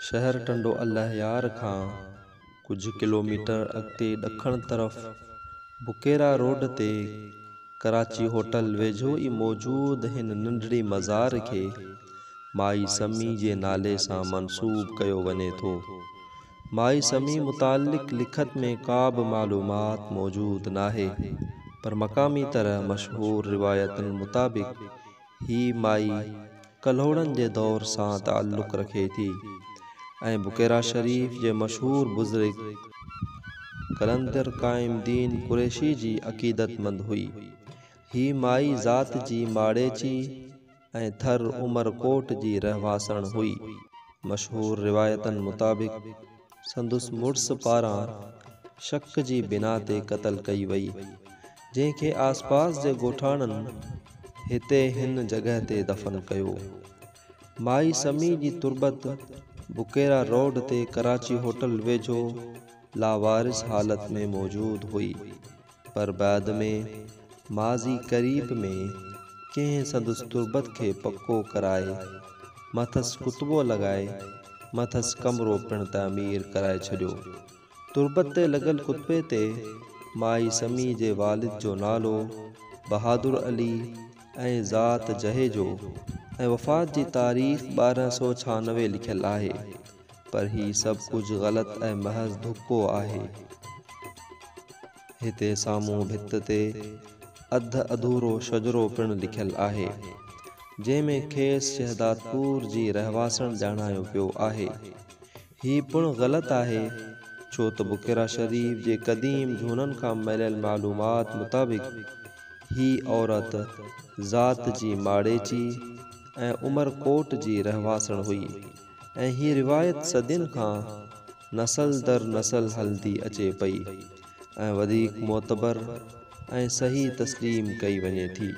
شهر ٽنڊو الهيار کان ڪجهه ڪلوميٽر اڳتي ڏکڻ طرف بڪيرا روڊ تي ڪراچي هوٽل ويجهو ئي موجود هن ننڍڙي مزار کي مائي سمي جي نالي سان منسوب ڪيو وڃي ٿو. مائي سمي متعلق لکت ۾ ڪا به معلومات موجود ناهي، پر مقامي طرح مشهور روايتن مطابق هي مائي ڪلهوڙن جي دور سان تعلق رکي ٿي ۽ بڪيرا شريف جي مشهور بزرگ قلندر قائم الدين قريشي جي عقيدتمند هئي. هي مائي ذات جي ماڙيچي ۽ ٿر عمر ڪوٽ جي رهواسڻ هئي. مشهور روايتن مطابق سندس مڙس پاران شڪ جي بنا تي قتل ڪئي وئي، جنهن کي آسپاس جي ڳوٺاڻن هتي هن جڳهه تي دفن ڪيو. مائي سمي جي تربت بڪيرا روڊ تي ڪراچي هوٽل ويجهو لاوارث حالت ۾ موجود هئي. پر بعد ۾ ماضي قريب ۾ ڪنهن سندس تربت کي پڪو ڪرائي مٿس ڪتبو لڳائي مٿس ڪمرو پڻ تعمير ڪرائي ڇڏيو. تربت تي لڳل ڪتبي تي مائي سمي جي والد جو نالو بهادر علي ۽ ذات جهيجو ۽ وفات جي تاريخ 1296 لکيل آهي. پر هي سڀ ڪجهه غلط ۽ محض ڌڪو آهي. هتي سامهون ڀت تي اڌ اڌورو شجرو پڻ لکيل آهي، جنهن ۾ کيس شهدادپور جي رهواسڻ ڄاڻايو پيو آهي. هي پڻ غلط آهي، ڇو ته بڪيرا شريف جي قديم جهونن کان مليل معلومات مطابق هي عورت ذات جي ماڙيچي ۽ عمر ڪوٽ جي رهواسڻ هئي. ۽ هي روايت صدين کان نسل در نسل هلندي اچي پئي ۽ وڌيڪ معتبر ۽ صحيح تسليم ڪئي وڃي ٿي.